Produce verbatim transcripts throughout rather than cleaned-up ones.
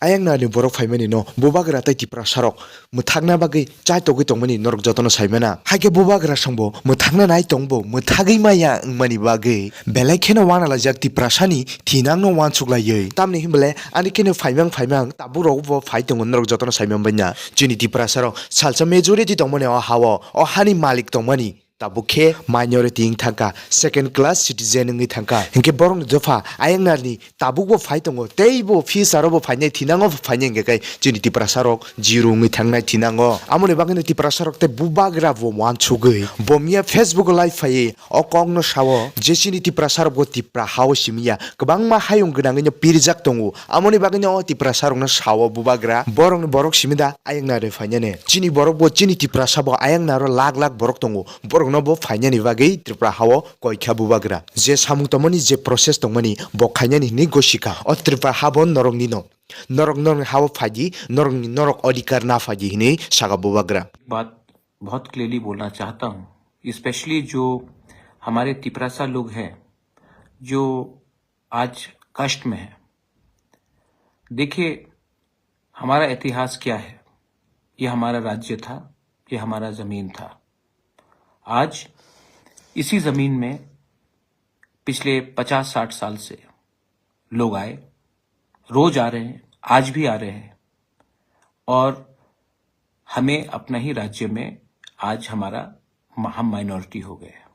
ayang narni borok phaimani no bubagra tei Tiprasa rok mwthakna bagwi chaitogwi tongmani norok jotono saimana. Haikhe bubagra songbo mwthakna nai tongbo mwthagwi maya wngmani bagwi belai kheno wanalaijak Tiprasani thinangno wansuk laiwi. Tamni hinbole ani kheno phaimang phaimang tabuk rokbo phai tongo norok jotono saimang baina. Chini Tiprasa rok salsa majority tongmani o hao, o hani malik tongmani. Tabuk khe minority wng thangkha, second class citizen wngwi thangkha. Hinkhe borokni dopha ayang narni tabukbo phai tongo, teibo future-o bo phainai, thinango bo phainai, hinkhe khe chini Tiprasa rok zero wngwi thangnai thinango. Amoni bagwino Tiprasa rok tei bubagra bo wansugwi bo miya Facebook-o live phaiwi o kokno sao je chini Tiprasa rok bo Tipra hao simi ya, kwbangma hayung gwnangwino pirjak tongo. Amoni bagwino o Tiprasa rokno sao bubagra, borokni borok simi da ayang narwi phainani. Chini borok bo chini Tiprasa bo ayang naro lak lak borok tongo. Borokno bo phainani bagwi Tripura hao koikha bubagra. Je samung tongmani, je process tongmani, bo khainani hinwi gosika. O Tripura ha bo noroknino. Norok norokni hao phaidi, norokni norok odhikar na phaidi hinwi saka bubagra. बात बहुत क्लियरली बोलना चाहता हूँ, स्पेशली जो हमारे तिपरासा लोग हैं, जो आज कष्ट में हैं। देखिए, हमारा इतिहास क्या है? ये हमारा राज्य था, ये हमारा ज़मीन था। आज इसी ज़मीन में पिछले पचास साठ साल से लोग आए, रोज आ रहे हैं, आज भी आ रहे हैं, और हमें अपना ही राज्य में आज हमारा हम माइनॉरिटी हो गए हैं।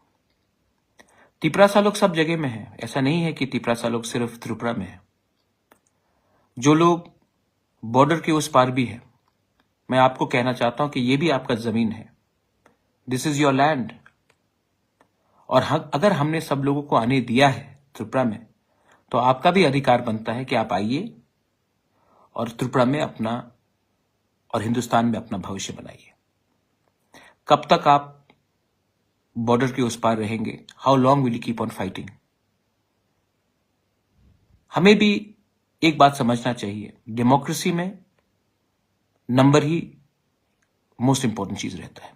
तिपरासा लोग सब जगह में हैं। ऐसा नहीं है कि तिपरासा लोग सिर्फ त्रिपुरा में हैं। जो लोग बॉर्डर के उस पार भी हैं, मैं आपको कहना चाहता हूं कि ये भी आपका ज़मीन है, this is your land। और ह-, अगर हमने सब लोगों को आने दिया है त्रिपुरा में, तो आपका भी अधिकार बनता है कि आप आइए और त्रिपुरा में अपना और हिंदुस्तान में अपना भविष्य बनाइए। कब तक आप बॉर्डर के उस पार रहेंगे? How long will you keep on fighting? हमें भी एक बात समझना चाहिए, डेमोक्रेसी में नंबर ही मोस्ट इंपॉर्टेंट चीज रहता है।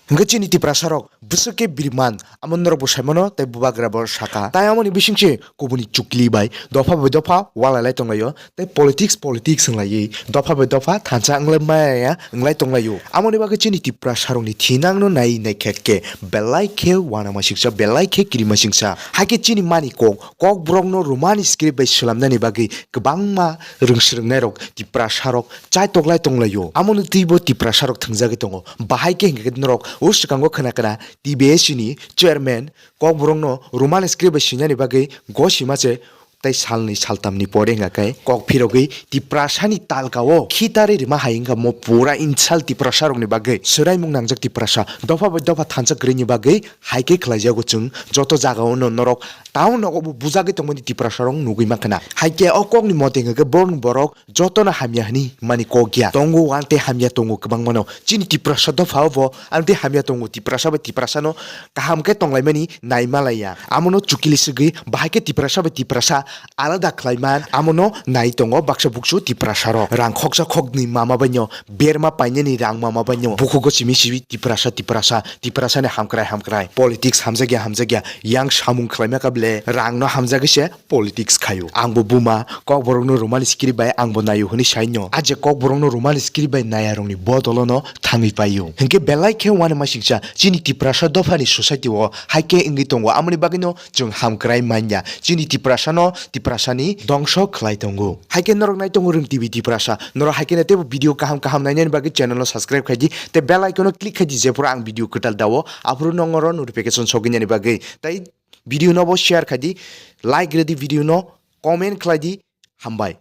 Hingke chini Tiprasa rok bwswk khe biriman, amo norok bo saimano tei bubagra bo saka. Tai amoni bising se kubuni chukli bai dopha bai dopha walai lai tonglaio tei politics politics wng laiwi dopha bai dopha thansa wng lai maya wng lai tonglaio. Amoni bagwi chini Tiprasa rokni thinangno nai nai khe khe belai khe uanamasingcha belai khe kirimasingcha. Haikhe chini mani kok Kokborokno Roman script bai swlamnani bagwi kwbangma rwngsrwngnairok Tiprasarok chaitoklai tonglaio. Amoni twibo Tiprasarok thwngjagwi tongo. Bahai khe hwnkhe norok o swkango khna khna T B S ni chairman Kokborokno Roman script bai swinani bagwi gosima se tei salnwi saltamni pore hwnkha khe kok phirogwi Tiprasani talkao khitarwi rima hai wngkha mo pura insult Tiprasarokni bagwi. Swraimung nangjak Tiprasa dopha bai dopha thansa kwrwini bagwi hai khe khlaijago chwng joto jagao no norok. Tamo nogo bo bujagwi tongmani Tiprasa rok nugwi mankha na. Hai khe o kokni mote hwnkhe borokni borok jotono hamya hwnwi mani kok ya. Tongo ang tei hamya tongo kwbangmano. Chini Tiprasa dopha o bo ang tei hamya tongo. Tiprasa bai Tiprasano kaham khe tonglaimani nai malaiya. Amono chukili swgwi bahai khe Tiprasa bai Tiprasa alada khlaiman. Amono nai tongo baksa buksu Tiprasa rok. Rang khoksa khoknwi mama baino berma painani rang mama baino. Bukhugo simi simi Tiprasa Tiprasa Tiprasani hamkrai hamkrai. Politics hamjakya hamjakya. Yang samung khlaima kable rangno hamjagwi se politics khaio. Angbo buma kokborokno Roman script bai angbo naio hwnwi saino. A je kokborokno Roman script bai nayarokni bodolono thangwi paio. Hinkhe belai khe uanamasingcha chini Tiprasa dophani society o hai khe wngwi tongo. Amoni bagwino chwng hamkrai manya. Chini Tiprasano Tiprasani dongso khlai tongo. Hai khe norok nai tongo Rwng T V Tiprasa. Norok hai khe teibo video kaham kaham nainani bagwi channel no subscribe khaidi tei bell icon no click khaidi jephuru ang video kwtal dao aphuru nongoro notification sogwinani bagwi. Tei video no bo share khaidi, like rwdi video no, comment khlaidi, hambai.